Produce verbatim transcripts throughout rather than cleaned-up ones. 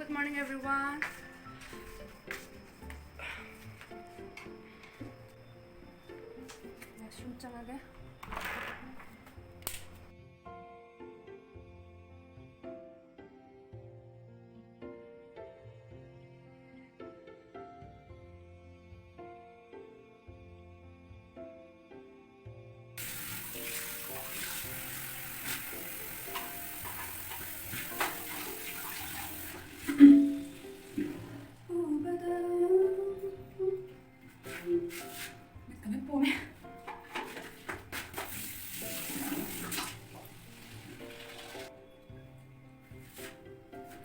Good morning, everyone. Washroom ꯆꯪꯉꯒꯦ꯫ ꯎꯕꯗ ꯃꯤꯠꯀ ꯂꯣꯏ ꯄꯣꯝꯃꯦ꯫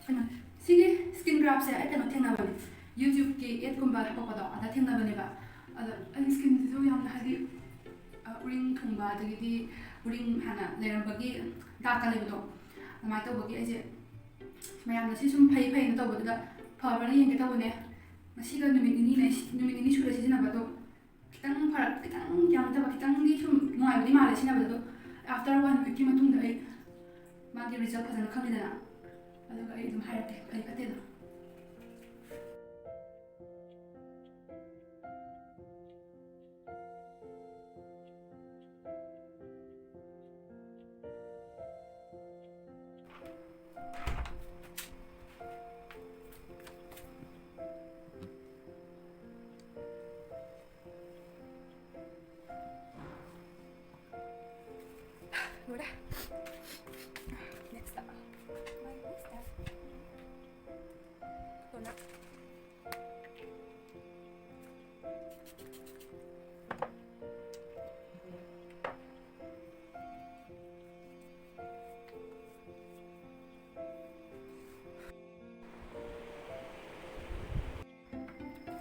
ꯀꯩꯅꯣ, ꯁꯤꯒꯤ skin craftꯁꯦ ꯑꯩ ꯀꯩꯅꯣ ꯊꯦꯡꯅꯕꯅꯦ, YouTubeꯀꯤ adꯀꯨꯝꯕ ꯍꯥꯄꯛꯄꯗꯣ ꯑꯗ ꯊꯦꯡꯅꯕꯅꯦꯕ꯫ ꯑꯗꯣ ꯑꯩꯒꯤ skinꯁꯤꯁꯨ ꯌꯥꯝꯅ ꯍꯥꯏꯗꯤ, ꯑ, ꯎꯔꯤꯡ ꯊꯨꯡꯕ, ꯑꯗꯒꯤꯗꯤ ꯎꯔꯤꯡ ꯍꯥꯟꯅ ꯂꯩꯔꯝꯕꯒꯤ ꯗꯥꯛꯀ ꯂꯩꯕꯗꯣ, ꯑꯗꯨꯃꯥꯏꯅ ꯇꯧꯕꯒꯤ ꯑꯩꯁꯦ ꯃꯌꯥꯝꯅ ꯁꯤ ꯁꯨꯝ ꯐꯩ ꯐꯩꯅ ꯇꯧꯕꯗꯨꯗ ꯐꯕ꯭ꯔꯥꯅ ꯌꯦꯡꯒꯦ ꯇꯧꯕꯅꯦ꯫ ꯉꯁꯤꯒ ꯅꯨꯃꯤꯠ ꯅꯤꯅꯤ ꯂꯩ-, ꯅꯨꯃꯤꯠ ꯅꯤꯅꯤ ꯁꯨꯔꯦ ꯁꯤꯖꯤꯟꯅꯕꯗꯣ꯫ ꯈꯤꯇꯪ ꯐꯔꯛ, ꯈꯤꯇꯪ ꯌꯥꯝ ꯅꯠꯇꯕ, ꯈꯤꯇꯪꯗꯤ ꯁꯨꯝ ꯅꯨꯡꯉꯥꯏꯕꯗꯤ ꯃꯥꯜꯂꯦ ꯁꯤꯖꯤꯟꯅꯕꯗ, ꯑꯗꯣ after one weekꯀꯤ ꯃꯇꯨꯡꯗ ꯑꯩ ꯃꯥꯒꯤ result ꯐꯖꯅ ꯈꯪꯉꯤꯗꯅ, ꯑꯗꯨꯒ ꯑꯩ ꯑꯗꯨꯝ ꯍꯥꯏꯔꯛꯀꯦ ꯐꯩ ꯐꯠꯇꯦꯗꯣ꯫ ꯂꯣꯏꯔꯦ꯫ Next step. My next step. Toner.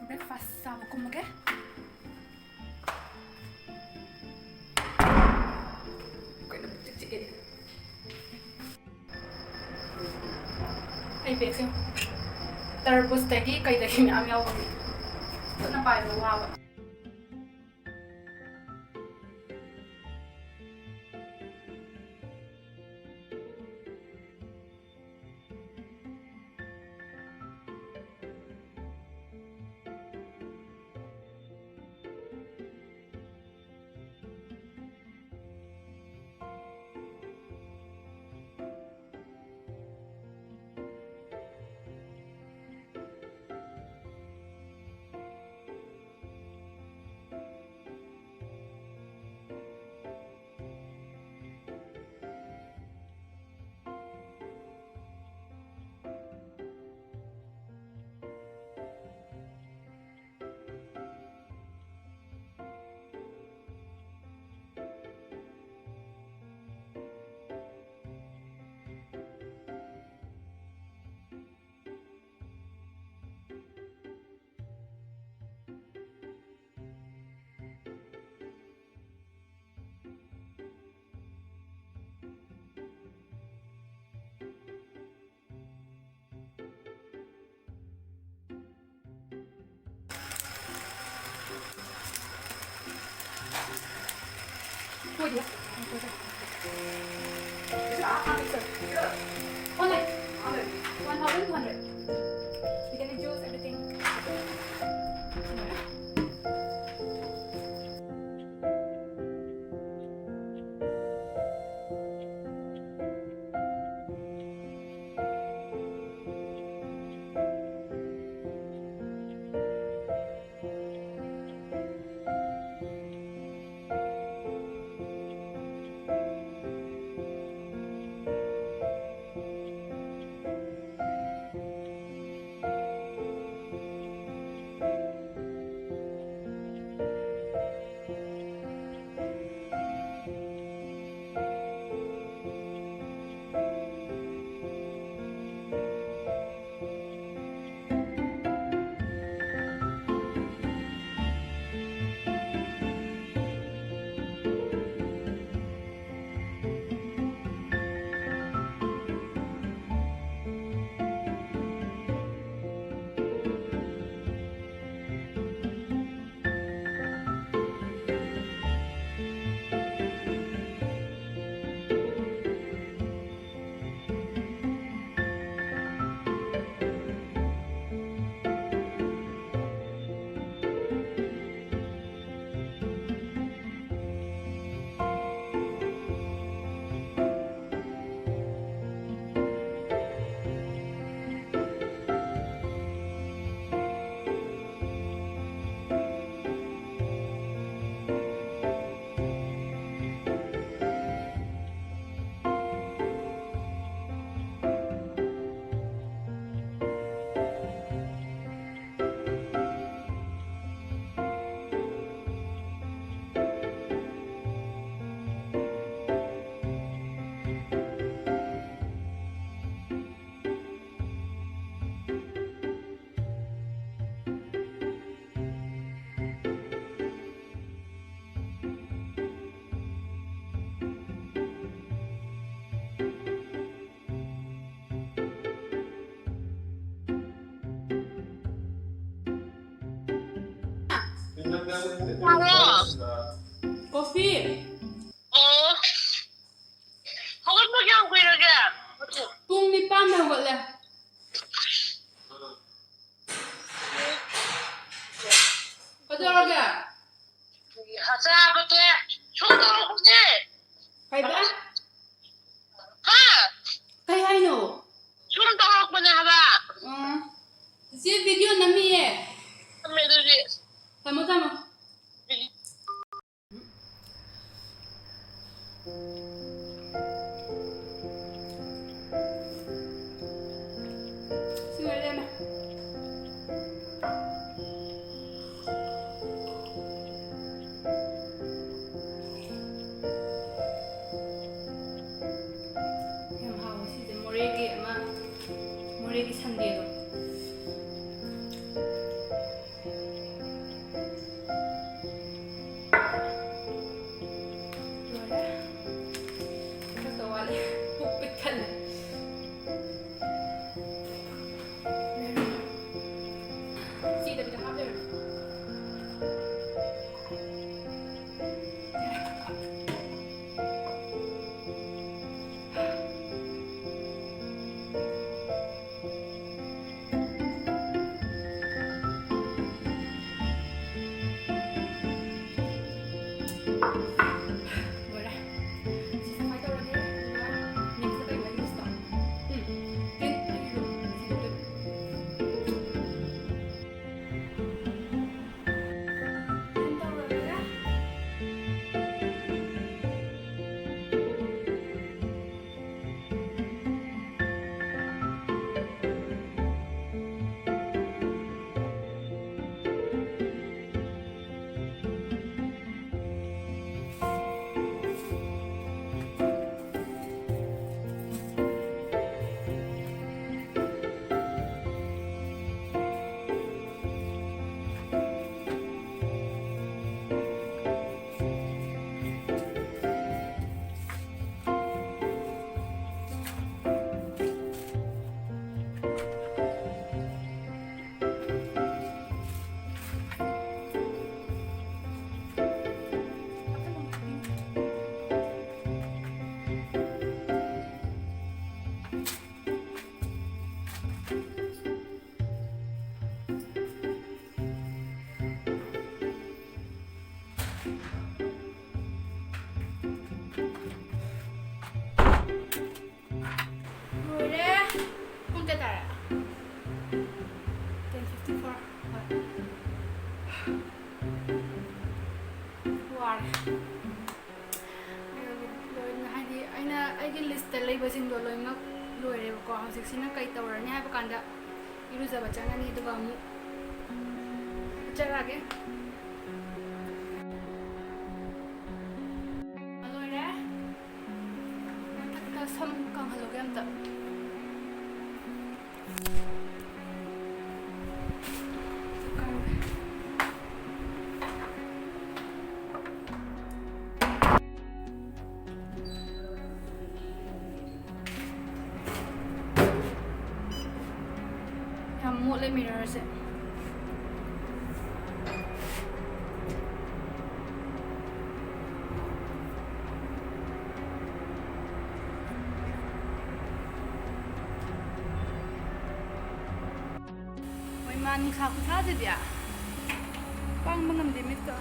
Breakfast ꯆꯥꯕ ꯀꯨꯝꯃꯒꯦ꯫ ꯀꯩꯅꯣ ꯆꯤꯛ ꯆꯤꯛꯑꯦ꯫ ꯑꯩ ꯕꯦꯒꯁꯦ ꯇꯔꯕꯨꯖꯇꯒꯤ ꯀꯩꯗꯒꯤ ꯃꯌꯥꯝ ꯌꯥꯎꯕꯅꯤ꯫ ꯈꯨꯠꯅ ꯄꯥꯏꯕꯗ ꯋꯥꯕ꯫ Four दिया। One lakh, one thousand two hundred. We can reduce everything. Coffee. ꯁꯟꯗꯦꯗꯣ꯫ ꯂꯣꯏꯔꯦ꯫ ꯈꯔ ꯈꯛꯇ ꯋꯥꯠꯂꯤ꯫ ꯄꯨꯛ ꯄꯤꯛ ꯊꯜꯂꯦ꯫ ꯆꯤꯗꯕꯤꯗ ꯍꯥꯞ ꯂꯩꯔꯝꯃꯦ꯫ ꯂꯣꯏꯔꯦ꯫ ꯁꯤ ꯁꯐꯥꯏ ꯇꯧꯔꯒꯦ, ꯑꯗꯨꯒ next ꯀꯩꯅꯣ ꯑꯩꯒꯤ list ꯇꯣ꯫ ꯎꯝ, clean ꯑꯩꯒꯤ room ꯁꯦꯡꯗꯣꯛꯇꯣꯏꯕ꯫ Clean ꯇꯧꯔꯒꯦ꯫ ꯂꯣꯏꯔꯦ꯫ ꯄꯨꯡ ꯀꯌꯥ ꯇꯥꯔꯦ? Ten fifty four꯫ ꯍꯣꯏ꯫ ꯋꯥꯔꯦ꯫ ꯂꯣꯏꯅ, ꯍꯥꯏꯗꯤ, ꯑꯩꯅ ꯑꯩꯒꯤ list ꯇ ꯂꯩꯕꯁꯤꯡꯗꯣ ꯂꯣꯏꯅꯃꯛ ꯂꯣꯏꯔꯦꯕꯀꯣ꯫ ꯍꯧꯖꯤꯛꯁꯤꯅ ꯀꯩ ꯇꯧꯔꯅꯤ ꯍꯥꯏꯕ ꯀꯥꯟꯗ, ꯏꯔꯨꯖꯕ ꯆꯪꯉꯅꯤ, ꯑꯗꯨꯒ ꯑꯃꯨꯛ ꯆꯠꯂꯛꯑꯒꯦ꯫ ꯂꯣꯏꯔꯦ꯫ ꯃꯊꯛꯇ ꯁꯝ ꯀꯪꯍꯜꯂꯨꯒꯦ ꯑꯝꯇ꯫ ꯃꯣꯠꯂꯦ mirrorꯁꯦ꯫ ꯃꯩꯃꯥ, ꯅꯨꯡꯁꯥ ꯈꯨꯁꯥꯁꯤꯗꯤ ꯄꯥꯡꯕ ꯉꯝꯗꯦ ꯃꯤꯠꯀ꯫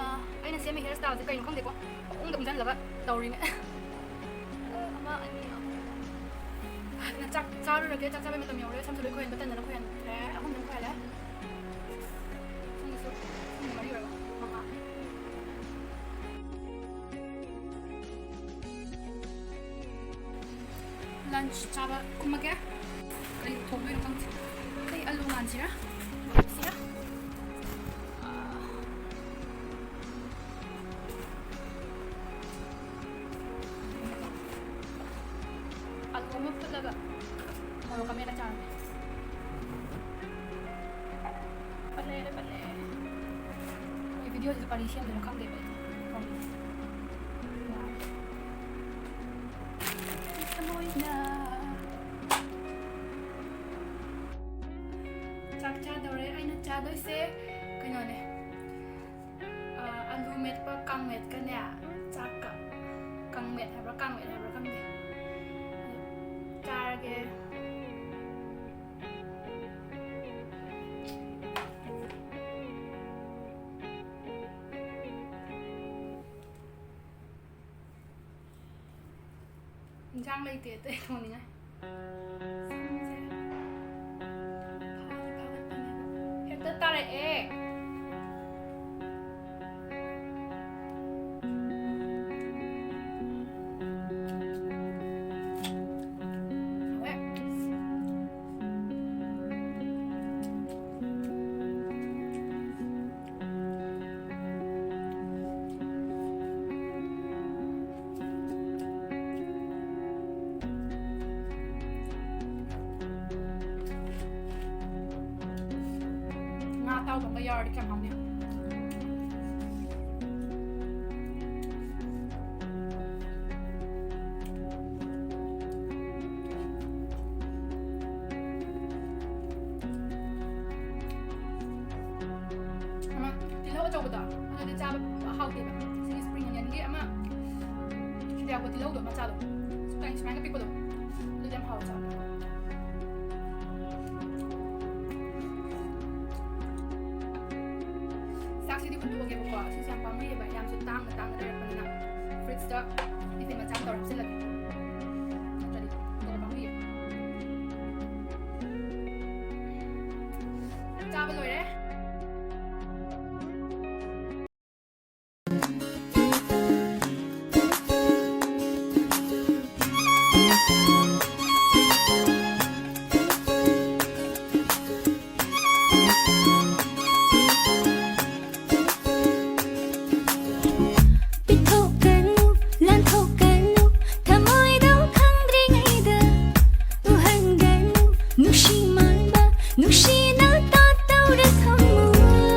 ꯑꯥ, ꯑꯩꯅ ꯁꯦꯝꯃꯤ hair styleꯁꯦ ꯀꯩꯅꯣ ꯈꯪꯗꯦꯀꯣ, ꯄꯨꯡꯗ ꯎꯝꯁꯤꯜꯂꯒ ꯇꯧꯔꯤꯅꯦ꯫ ꯑꯃ, ꯑꯅꯤ, ꯑꯍꯨꯝ꯫ ꯑꯗꯨꯅ ꯆꯥꯛ ꯆꯥꯔꯨꯔꯒꯦ꯫ ꯆꯥꯛ ꯆꯥꯕꯩ ꯃꯇꯝ ꯌꯧꯔꯦ꯫ ꯁꯝꯁꯨ ꯂꯣꯏ ꯈꯣꯏꯍꯟꯕ ꯇꯟꯗꯅ ꯈꯣꯏꯍꯟꯗ꯭ꯔꯦ꯫ ꯑꯍꯨꯝꯗꯪ ꯈꯣꯏꯍꯜꯂꯦ꯫ ꯁꯝꯗꯨꯁꯨ ꯁꯝꯗꯨ ꯃꯔꯤ ꯑꯣꯏꯔꯕ ꯃꯉꯥ꯫ Lunch ꯆꯥꯕ ꯀꯨꯝꯃꯒꯦ꯫ ꯀꯔꯤ ꯊꯣꯡꯗꯣꯏꯅꯣ ꯈꯪꯗꯦ꯫ ꯑꯩ ꯑꯂꯨ ꯉꯥꯟꯁꯤꯔꯥ? ꯁꯤꯔꯥ? ꯑꯂꯨ ꯑꯃ ꯐꯨꯠꯂꯒ ꯃꯣꯔꯣꯛ ꯑꯃ ꯃꯦꯠꯂ ꯆꯥꯔꯒꯦ꯫ ꯄꯜꯂꯦ, ꯄꯜꯂꯦ꯫ ꯑꯩ videoꯁꯤꯁꯨ ꯀꯔꯤ ꯁꯦꯝꯗꯣꯏꯅꯣ ꯈꯪꯗꯦꯕ ꯑꯩ꯫ ꯊꯃꯣꯏꯅ꯫ ꯆꯥꯛ ꯆꯥꯗꯧꯔꯦ꯫ ꯑꯩꯅ ꯆꯥꯗꯣꯏꯁꯦ ꯀꯩꯅꯣꯅꯦ꯫ ꯑꯥ, ꯑꯂꯨ ꯃꯦꯠꯄ ꯀꯥꯡꯃꯦꯠꯀꯅꯦ, ꯆꯥꯛꯀ꯫ ꯀꯥꯡꯃꯦꯠ ꯍꯥꯏꯕ꯭ꯔꯥ, ꯀꯥꯡꯃꯦꯠ ꯍꯥꯏꯕ꯭ꯔꯥ ꯈꯪꯗꯦ꯫ ꯆꯥꯔꯒꯦ꯫ ꯏꯟꯁꯥꯡ ꯂꯩꯇꯦ ꯑꯇꯩ ꯊꯣꯡꯅꯤꯡꯉꯥꯏ꯫ ꯁꯝꯁꯦ ꯐꯥꯗꯤ ꯐꯥꯒꯠꯄꯅꯦꯕ꯫ ꯍꯦꯛꯇ ꯇꯥꯔꯛꯑꯦ꯫ ꯍꯧꯔꯦ꯫ ꯊꯣꯡꯕ ꯌꯥꯎꯔꯗꯤ ꯀꯌꯥꯝ ꯍꯥꯎꯅꯤ꯫ ꯑꯃ ꯇꯤꯜꯍꯧ ꯑꯆꯧꯕꯗꯣ ꯑꯗꯨꯗꯤ ꯆꯥꯕ ꯍꯥꯎꯇꯦꯕ꯫ ꯁꯤꯒꯤ spring onionꯒꯤ ꯑꯃ ꯁꯤꯗ ꯌꯥꯎꯕ ꯇꯤꯜꯍꯧꯗꯣ ꯃꯆꯥꯗꯣ ꯁꯨꯃꯥꯏꯅ, ꯁꯨꯃꯥꯏꯅ ꯄꯤꯛꯄꯗꯣ ꯑꯗꯨꯗꯤ ꯌꯥꯝ ꯍꯥꯎꯋꯦ ꯆꯥꯕ꯫ ꯆꯥꯛꯁꯤꯗꯤ ꯍꯨꯟꯗꯣꯛꯑꯒꯦꯕꯀꯣ꯫ ꯁꯤꯁꯦ ꯌꯥꯝ ꯄꯥꯝꯃꯨꯏꯌꯦꯕ꯫ ꯌꯥꯝꯁꯨ ꯇꯥꯡꯅ ꯇꯥꯡꯅ ꯂꯩꯔꯛꯄꯅꯤꯅ fridgeꯇ tiffin ꯃꯆꯥ ꯑꯃ ꯇꯧꯔ ꯍꯥꯞꯆꯤꯜꯂꯒꯦ꯫ ꯅꯠꯇ꯭ꯔꯗꯤ ꯍꯨꯟꯗꯣꯛꯄ ꯄꯥꯝꯃꯨꯏꯌꯦ꯫ ꯆꯥꯕ ꯂꯣꯏꯔꯦ꯫ ꯄꯤꯊꯣꯛꯀꯅꯨ, ꯂꯥꯟꯊꯣꯛꯀꯅꯨ, ꯊꯃꯣꯏꯗꯣ ꯈꯪꯗ꯭ꯔꯤꯉꯩꯗ꯫ ꯎꯍꯟꯒꯅꯨ, ꯅꯨꯡꯁꯤ ꯃꯥꯟꯕ, ꯅꯨꯡꯁꯤꯅ ꯇꯥꯠꯇꯧꯔ ꯊꯝꯃꯨ꯫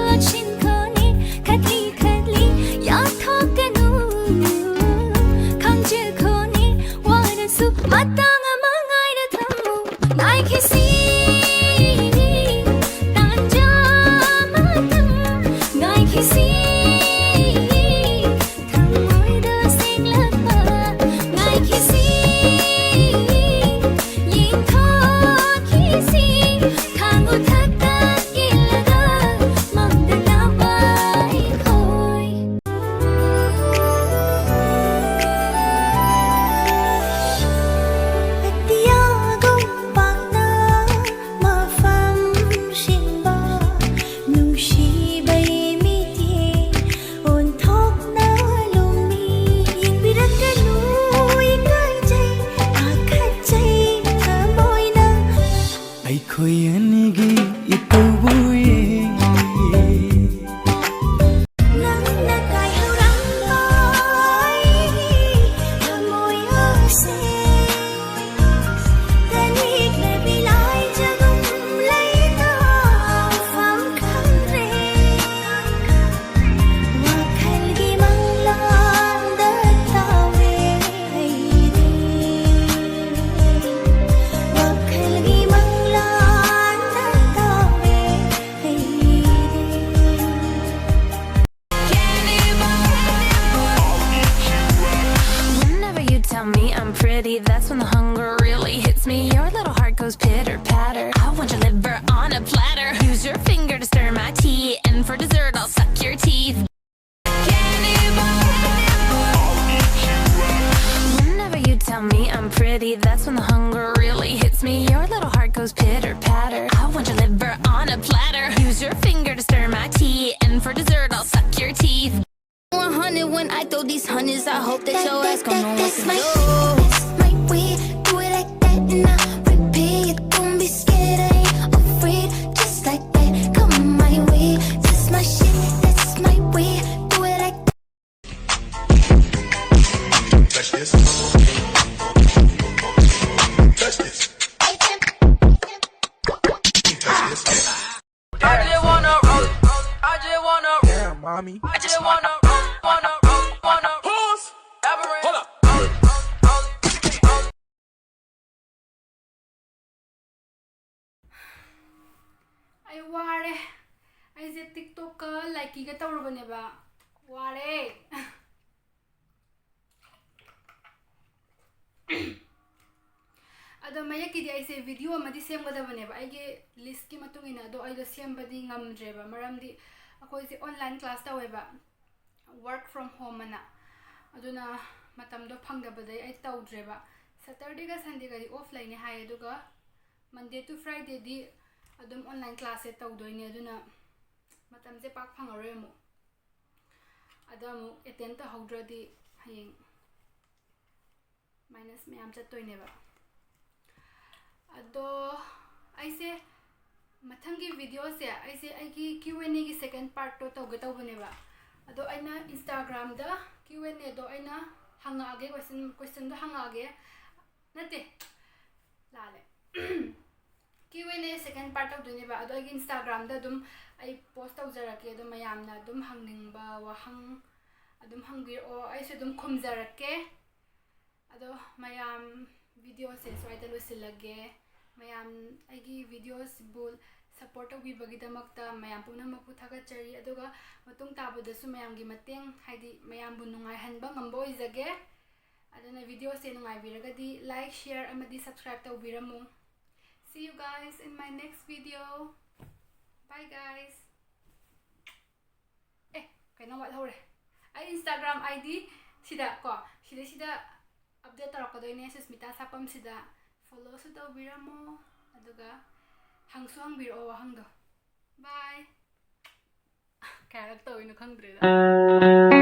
ꯂꯣꯠꯁꯤꯟꯈꯣꯅꯦ, ꯈꯠꯂꯤ ꯈꯠꯂꯤ ꯌꯥꯊꯣꯛꯀꯅꯨ꯫ ꯈꯪꯖꯈꯣꯅꯦ, ꯋꯥꯔꯁꯨ ꯃꯇꯥꯡ ꯑꯃ ꯉꯥꯏꯔ ꯊꯝꯃꯨ꯫ ꯉꯥꯏꯈꯤꯁꯤ, ꯇꯥꯟꯖꯥ ꯑꯃꯇꯪ ꯉꯥꯏꯈꯤꯁꯤ꯫ ꯊꯃꯣꯏꯗ ꯁꯦꯡꯂꯛꯄ ꯉꯥꯏꯈꯤꯁꯤ꯫ ꯌꯦꯡꯊꯣꯛꯈꯤꯁꯤ, ꯈꯥꯡꯉꯨ ꯊꯛꯇ ꯏꯜꯂꯒ ꯃꯪꯗꯅꯕ ꯑꯩꯈꯣꯏ꯫ ꯑꯇꯤꯌꯥꯒꯨꯝ ꯄꯥꯛꯅ ꯃꯐꯝ ꯁꯤꯟꯕ ꯅꯨꯡꯁꯤꯕꯩ ꯃꯤꯠꯌꯦꯡ ꯑꯣꯟꯊꯣꯛꯅ ꯂꯨꯝꯃꯤ꯫ ꯌꯦꯡꯕꯤꯔꯛꯀꯅꯨ, ꯏꯀꯥꯏꯖꯩ, ꯄꯥꯈꯠꯆꯩ ꯊꯃꯣꯏꯅ꯫ ꯑꯩꯈꯣꯏ ꯑꯅꯤꯒꯤ ꯏꯇꯧꯕꯨ ꯌꯦꯡꯂꯤ꯫ ꯅꯪꯅ ꯀꯥꯏꯍꯧꯔꯝꯕ ꯑꯩꯒꯤ ꯊꯃꯣꯏ ꯑꯁꯦ ꯇꯅꯤꯛꯅ ꯕꯤꯂꯥꯏꯖꯒꯨꯝ ꯂꯩꯇꯥꯐꯝ ꯈꯪꯗ꯭ꯔꯦ꯫ goes pitter patter. I want your liver on a platter. Use your finger to stir my tea, and for dessert, I'll suck your teeth. Candy bar. Whenever you tell me I'm pretty, that's when the hunger really hits me. Your little heart goes pitter patter. I want your liver on a platter. Use your finger to stir my tea, and for dessert, I'll suck your teeth. One hundred when I throw these hundreds, I hope that your ass gon' know what to do. That's my weed, do it like that and I repeat. Don't be scared, I ain't afraid. Just like that, come my way. That's my shit, that's my weed, do it like Touch this. Touch this. Touch this. I just wanna roll. I just wanna. Damn, mommy. I just wanna roll, wanna roll, wanna pause. Hold up. ꯑꯩ ꯋꯥꯔꯦ꯫ ꯑꯩꯁꯦ TikTokꯀ Likeyꯒ ꯇꯧꯔꯨꯕꯅꯦꯕ꯫ ꯋꯥꯔꯦ꯫ ꯑꯗꯣ ꯃꯌꯦꯛꯀꯤꯗꯤ ꯑꯩꯁꯦ video ꯑꯃꯗꯤ ꯁꯦꯝꯒꯗꯕꯅꯦꯕ, ꯑꯩꯒꯤ listꯀꯤ ꯃꯇꯨꯡ ꯏꯟꯅ꯫ ꯑꯗꯣ ꯑꯩꯗꯣ ꯁꯦꯝꯕꯗꯤ ꯉꯝꯗ꯭ꯔꯦꯕ, ꯃꯔꯝꯗꯤ ꯑꯩꯈꯣꯏꯁꯦ online class ꯇꯧꯋꯦꯕ, work from home ꯑꯅ꯫ ꯑꯗꯨꯅ ꯃꯇꯝꯗꯣ ꯐꯪꯗꯕꯗꯩ ꯑꯩ ꯇꯧꯗ꯭ꯔꯦꯕ꯫ Saturdayꯒ Sundayꯒꯗꯤ off ꯂꯩꯅꯤ ꯍꯥꯏ, ꯑꯗꯨꯒ Monday to Fridayꯗꯤ ꯑꯗꯨꯝ online classꯁꯦ ꯇꯧꯗꯣꯏꯅꯦ꯫ ꯑꯗꯨꯅ ꯃꯇꯝꯁꯦ ꯄꯥꯛ ꯐꯪꯉꯔꯣꯏ ꯑꯃꯨꯛ꯫ ꯑꯗꯣ ꯑꯃꯨꯛ attend ꯇꯧꯍꯧꯗ꯭ꯔꯗꯤ ꯍꯌꯦꯡ minus ꯃꯌꯥꯝ ꯆꯠꯇꯣꯏꯅꯦꯕ꯫ ꯑꯗꯣ ꯑꯩꯁꯦ ꯃꯊꯪꯒꯤ videoꯁꯦ ꯑꯩꯁꯦ ꯑꯩꯒꯤ Q&Aꯒꯤ second partꯇꯣ ꯇꯧꯒꯦ ꯇꯧꯕꯅꯦꯕ꯫ ꯑꯗꯣ ꯑꯩꯅ Instagramꯗ Q&Aꯗꯣ ꯑꯩꯅ ꯍꯪꯉꯛꯑꯒꯦ, question, questionꯗꯣ ꯍꯪꯉꯛꯑꯒꯦ꯫ ꯅꯠꯇꯦ, ꯂꯥꯜꯂꯦ꯫ Q&A second part ꯇꯧꯗꯣꯏꯅꯦꯕ꯫ ꯑꯗꯣ ꯑꯩꯒꯤ Instagramꯗ ꯑꯗꯨꯝ ꯑꯩ post ꯇꯧꯖꯔꯛꯀꯦ꯫ ꯑꯗꯣ ꯃꯌꯥꯝꯅ ꯑꯗꯨꯝ ꯍꯪꯅꯤꯡꯕ ꯋꯥꯍꯪ ꯑꯗꯨꯝ ꯍꯪꯕꯤꯔꯛꯑꯣ, ꯑꯩꯁꯨ ꯑꯗꯨꯝ ꯈꯨꯝꯖꯔꯛꯀꯦ꯫ ꯑꯗꯣ ꯃꯌꯥꯝ, videoꯁꯦ ꯁ꯭ꯋꯥꯏꯗ ꯂꯣꯏꯁꯤꯜꯂꯒꯦ꯫ ꯃꯌꯥꯝ ꯑꯩꯒꯤ videoꯁꯤꯕꯨ support ꯇꯧꯕꯤꯕꯒꯤꯗꯃꯛꯇ ꯃꯌꯥꯝ ꯄꯨꯝꯅꯃꯛꯄꯨ ꯊꯥꯒꯠꯆꯔꯤ꯫ ꯑꯗꯨꯒ ꯃꯇꯨꯡ ꯇꯥꯕꯗꯁꯨ ꯃꯌꯥꯝꯒꯤ ꯃꯇꯦꯡ, ꯍꯥꯏꯗꯤ ꯃꯌꯥꯝꯕꯨ ꯅꯨꯡꯉꯥꯏꯍꯟꯕ ꯉꯝꯕ ꯑꯣꯏꯖꯒꯦ꯫ ꯑꯗꯨꯅ videoꯁꯦ ꯅꯨꯡꯉꯥꯏꯕꯤꯔꯒꯗꯤ like, share ꯑꯃꯗꯤ subscribe ꯇꯧꯕꯤꯔꯝꯃꯨ꯫ See you guys in my next video. Bye guys. ꯑꯦ, ꯀꯩꯅꯣ ꯋꯥꯠꯍꯧꯔꯦ꯫ ꯑꯩ Instagram ID ꯁꯤꯗ ꯀꯣ, ꯁꯤꯗꯩꯁꯤꯗ update ꯇꯧꯔꯛꯀꯗꯣꯏꯅꯦ, ꯁꯨꯁꯃꯤꯇꯥ ꯁꯥꯄꯝꯁꯤꯗ followꯁꯨ ꯇꯧꯕꯤꯔꯝꯃꯣ, ꯑꯗꯨꯒ ꯍꯪꯁꯨ ꯍꯪꯕꯤꯔꯛꯑꯣ ꯋꯥꯍꯪꯗꯣ꯫ Bye. ꯀꯌꯥꯔꯛ ꯇꯧꯔꯤꯅꯣ ꯈꯪꯗ꯭ꯔꯦꯗ꯫